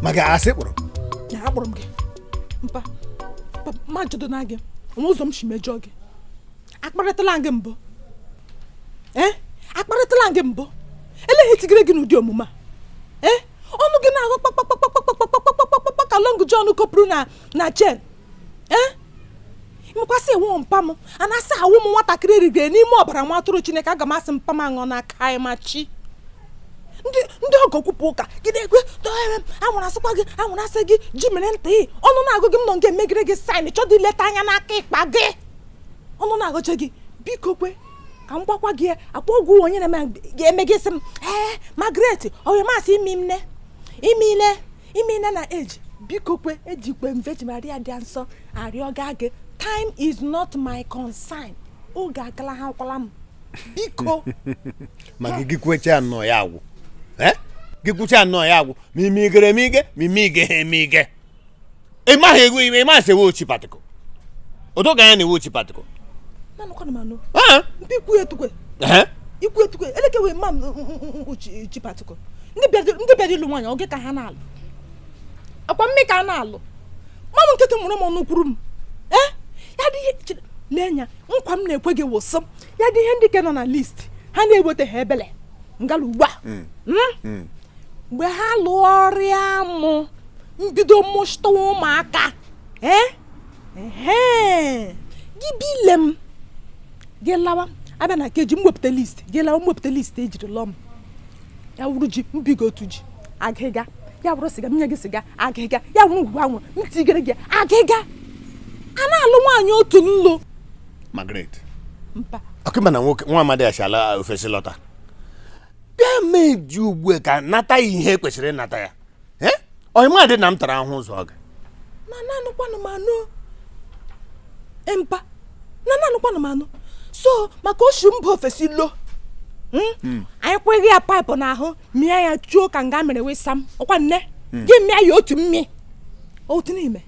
Maka asị kpọrọ ya akpọrọ m gị mpa ma jụdo na gị onwe ụzọ m si mejọọ gị. Akparịtala gị mbụ, ee, akparịtala gị mbụ. Eleghị tigere gị n'ụdị omume a, ee, ọnụ gị na-aghọ kpakpakpakpakpakpakpakpakpakpa ka Long John kopụrụ na chen. Ee, mekwasị ewu mpa m a na-asị awụ m nwatakịrị erigere n'ime ọbara nwa atụrụ Chineke. Aga m asị mpa m aṅụ na aka ma chi ndị ọgọ kwupụ ụka gị na-ekwe dọere m anwụrụ asịkwa gị anwụrụ asị gị ji mere ntị ọnụ na-agụ gị m nọ nke megide gị saịn chọdị ileta anya n'aka ịkpa gị ọnụ na-agụcha gị. Biko kwe ka m gwakwa gị akpa ọgwụ onye na-eme gị sị m ee Margaret onye masị ime nne ime ime na eji. Biko kwe ejikwe m Virgin Maria dị nsọ arịọ gaa gị. Time is not my concern. Oge agala ha akwala m biko. Maka gị kwecha nnọọ ya agwụ, gị kwucha nnọọ ya agwụ ma ime igere eme ige ma ime ige ha eme ige. Ị maghị egwu ime masị ewe ochi patịkụ otu ga ya na ewe ochi patịkụ. Ikwu etukwe eleke wee ma uchi patịkụ. Ndị bịara ịlụ nwaanyị oge ka ha na-alụ akwa mme ka a na-alụ mamụ nkịtị mụrụ m ọnụ kwuru m. Ee, ya dị ihe n'enya nkwa m na-ekwe gị wụsị ya dị ihe ndị ke nọ na list ha na-eweta ha ebele ngala ugbu a. Mgbe ha lụọrịa mụ mbido mụchịta ụmụaka ee gị bile m gị lawa abịa na keji m wepụta list gị lawa m wepụta list ejiri lụọ m ya wuru ji mbigo otu ji agịga ya wuru sịga m nye gị sịga agịga ya wuru ngwugwu anwụrụ m tigere gị agịga. A na-alụ nwaanyị otu nlụ. Margaret mpa ọkụma na nwoke nwa amadi achala ofesi lọta bịa meji ugbu a ka nata ya ihe kwesịrị ịnata ya. Onye madị na m tara ahụ ụzọ gị na nanụkwanụ m anụ mpa na nanụkwanụ m anụ so maka oshi mba ofesi lo anyị kweghị ya paịpụ n'ahụ mịa ya chuo ka nga mere wesam ọkwa nne gị mịa ya otu mmi otu n'ime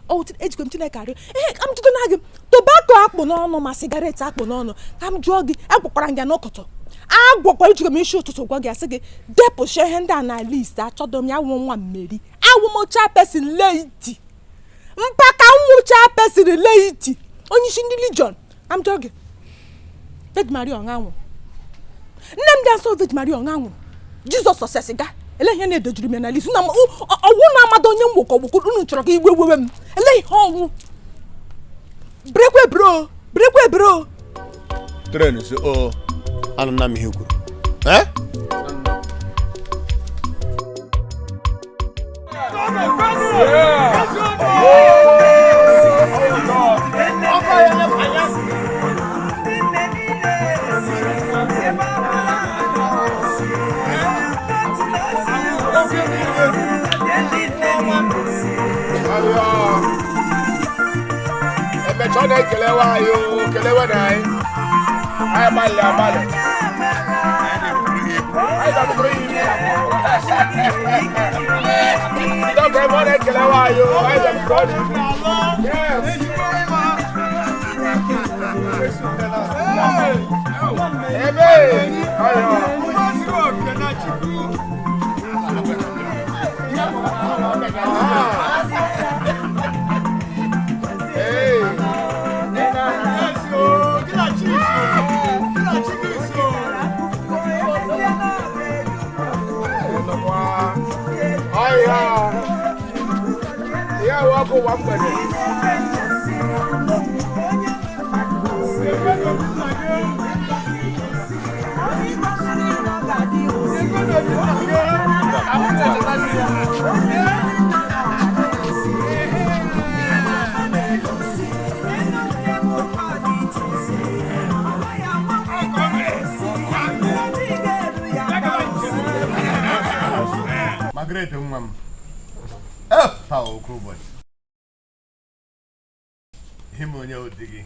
otu ejikwa m Chineke arịọ ee ka m jide na gị tobako akpụ n'ọnụ ma sigaret akpụ n'ọnụ ka m jụọ gị agwakwara m gị n'ụtụtụ agwakwara ejikwa m isi ụtụtụ gwa gị asị gị depụcha ihe ndị a na list achọdọ m ya wụ nwa mmeri awụ m chairperson laity mpaka nwụ chairperson laity onye isi ndị legion. Ka m jụọ gị Virgin Maria ọ nwụrụ nne m dị nsọ Virgin Maria ọ nwụrụ Jizọs ọsịa sịga ele ihe na-edojuru m ya na list na ọwụ na-amado onye mgbokọ gbokọ unu chọrọ ka igwe wewe m ele ihe ọnwụ brekwe bro brekwe bro tren si o anụna m ihe kwuru. Emecha na-ekelewe anyị o kelewe na anyị anyị agbalị agbalị anyị ga-abụrụ ihe dọkịta ebe ọ na-ekelewe anyị o anyị ga-abụrụ ọdụ. Ebe ọyọ. Margaret nwa m taa oke ụbọchị ihe m onye odi gị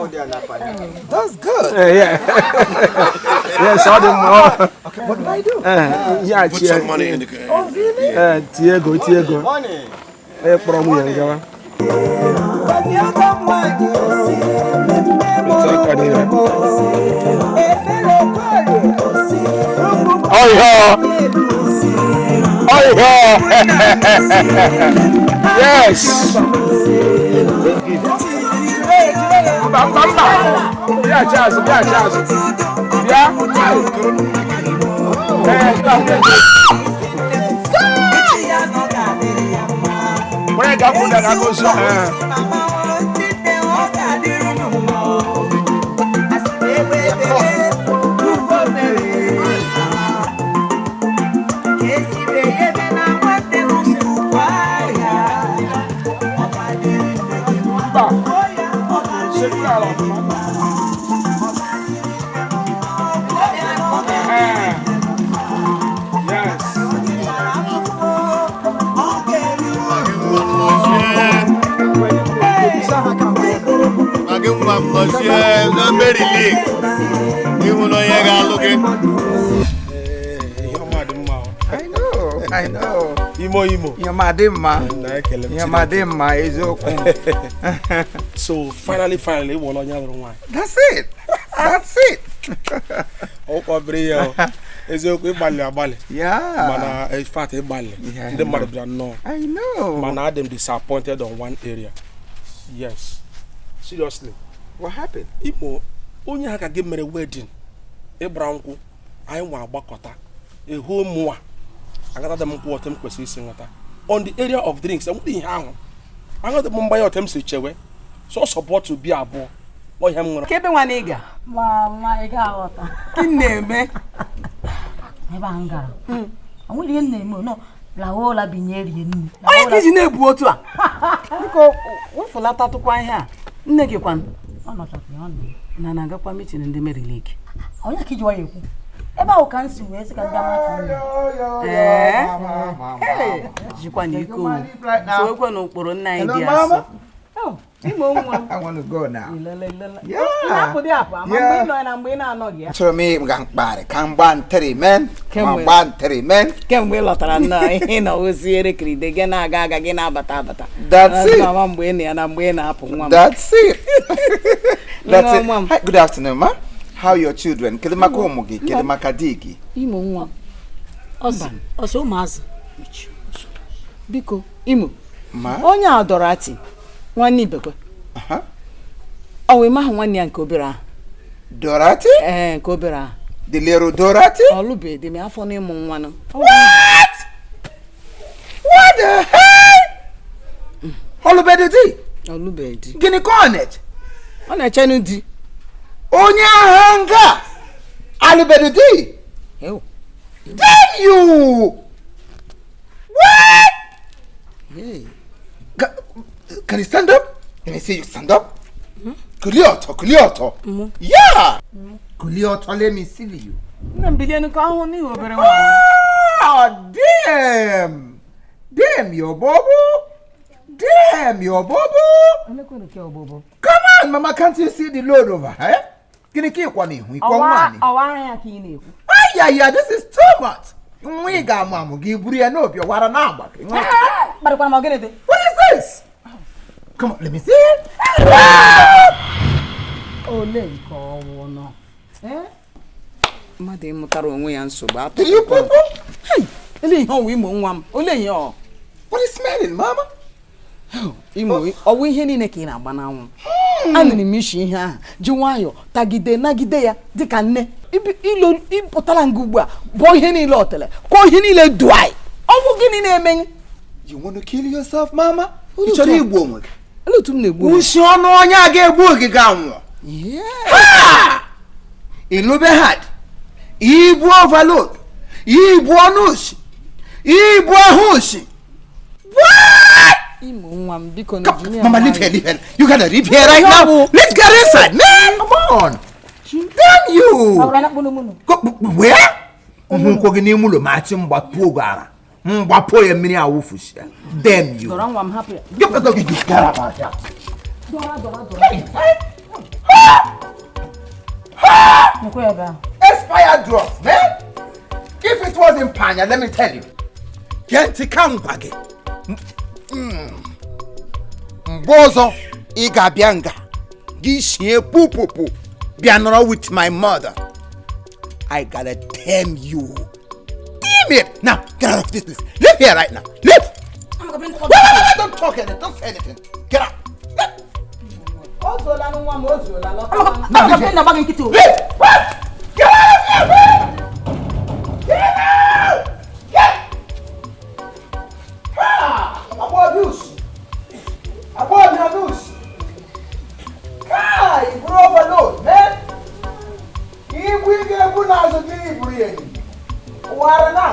That's good. Yeah. Yes, ọ dị mma. Okay, what do I do? Ya Put some money in the Oh, really? Tie ego, tie ego. Onye kpọrọ nwunye m gawa. Metụ aka n'ihe. Ọhịa! Ọhịa! Yes! Mba, mba, mba! Bịa chi azụ, bịa chi azụ. Bịa! Ee, Onye ga-akwụ ụda ga-agọzi ee. Mba. Sekpuru ala ọfụma. Ee. Yes. Ma gị nwa m nọchie na Mary League ịhụ na onye ga-alụ gị. Ihe ọma dị mma o. I know, I know. Imo Imo. Ihe ọma dị mma. Na ekele m Ihe ọma dị mma, eziokwu. So finally, finally, ị wụọla onye alụrụ nwaanyị. That's it. That's it. Ọkwa biri ya o. Eziokwu, ịgbalị agbalị. Mana in fact, ịgbalị. Ndị mmadụ bịara nnọọ. I know. Mana adị m disappointed on one area. Yes. Seriously. What happened? Imo, onye ha ka gị mere wedding, ịgbara nkwụ, anyị nwa agbakọta. Ehu mụa. Agata m nkwụ otu m kwesịrị isi nweta. On the area of drinks, enwere ihe ahụ. Aṅụdị m mgbanye otu m si chewe. Sọsọ bottle biya abụọ. Ọ ihe m nwere. Kebe nwa na ị ga? Mama, ị ga-aghọta. Gịnị na-eme? Ebe a m gara. O nwere ihe m na-eme nọ lawa ụla binye rie nri. Onye ka iji na-ebu otu a? Biko, wefulatatụkwa ihe a. Nne gị kwanụ? Ọ nọchakwa ya, ọ nọ. Na na-agakwa meeting ndị Mary League. Onye ka iji nwayọ ekwu? Ebe ahụ ka m si wee sị ka m bịa mara ka m mere. Ee? Jikwa na iko o. Sowekwa n'ụkpụrụ nna anyị dị asọ. Oh, Imo nwa m. I want to go now. Ilele, ilele. Yeah. Ị na-apụdị apụ, ama mgbe ị nọ na mgbe ị na-anọghị ya. Achọrọ m ịga mkparị ka m gbaa ntịrị men. Ma Kemgbe. gbaa ntịrị men. Kemgbe ị lọtara nnọọ, ihe nọ ozi erekiride gị na-aga aga gị na-abata abata. That's it. Mama, mgbe ị nọ ya na mgbe ị na-apụ nwa m. That's it. That's it. Nwa m. Hi, good afternoon, ma. How are your children? Kedu maka ụmụ gị? Kedu maka di gị? Imo nwa m. Ọsị ụmụazị. Biko, Imo. Ma? Onye a dọrọ atị nwanne Ibekwe. Aha. Ọ wee mahụ nwanne ya nke obere ahụ. Dorothy? Ee, nke obere ahụ. The little Dorothy? Ọ lụbeghị di m afọ n'ịmụ nwa nụ. What? What the hell? Ọlụbeghị di? Ọ lụbeghị di. Gịnị ka ọ na-eche? Ọ na-echenụ di. Onye agha nga alụbeghị di? Ew. Damn you! What? Hey. Can you stand up? Let me see you stand up. Kulie ọtọ, kulie ọtọ. Yeah! Kulie ọtọ, let me see you. Nna m bilienu ka ahụ n'ihi obere nwa. Ah, damn! Damn your bubble! Damn your bubble! Come on, mama, can't you see the load over here? Gịnị ka ịkwa n'ihu ịkwa nwaanyị? Ọwa ara ya ka ị na-ekwu. Ayaya, this is too much. Nwa ị ga-amụ amụ gị buru ya n'obi ọwara na-agba gị. Kparịkwara m ogene dị. What is this? Come on, let me see it. Ole nke ọwụ nọ? Mmadụ ịmụtara onwe ya nsogbu atụ. Do you poo-poo? Ele ihe ọwụ Imo nwa m. Ole ihe ọ? What is smelling, mama? Imo, ọwụ ihe niile ka ị na-agba n'anwụ. Anụrụ m isi ihe ahụ ji nwayọọ tagide nagide ya dịka nne. Ilo ịpụtara nga ugbu a bụọ ihe niile ọtele kụọ ihe niile duai. Ọnwụ gịnị na-eme? You want to kill yourself, mama? Olu Ị chọrọ otu a- igbu onwe gị? Olee otu m na-egbu onwe m? Usi ọnụ onye a ga-egbu oge ga-anwụ. Yeah. Ilube hard. Ibu overload. Ibu ọnụ usi. Ibu ahụ usi. What? Imo nwa m, biko na Come, junior mama, nwayọọ. leave here, leave here. You gotta leave here right now. Let's get inside, man. Come on. Damn you! Ọ bụrụ na kpụnụ mụnụ. Go, where? Nhụkwụ gị n'ime ụlọ ma achị mgbapụ oge ara. Mgbapụ ya mmiri awụfusi ya. Damn you. Dọrọ nwa m hapụ ya. Get, get, get, get out of here. Dọrọ dọrọ dọrọ. Hey, hey. Ha! Nekwa ya ebe ahụ. Expired drugs, man. If it was in Panya, let me tell you. Gee ntị ka m gwa gị. Mgbe ọzọ ị ga-abịa nga gị shie pupupu bịa nọrọ with my mother. I gotta damn you. Damn it! Now, get out of this place. Leave here right now. Leave! Amaka, Wait, wait, wait, don't talk anything. Don't say anything. Get out. O zuola nwa m, o zuola lọta. Amaka, m na-agba gị nkịtị o. Leave! What? Get out of here, man! Get out! Get! Ha! Abu abuse. Abu abuse. Kai, buru overload, man. Ibu ị ga-ebu n'azụ gị iburu ya enyi. Ụwara na.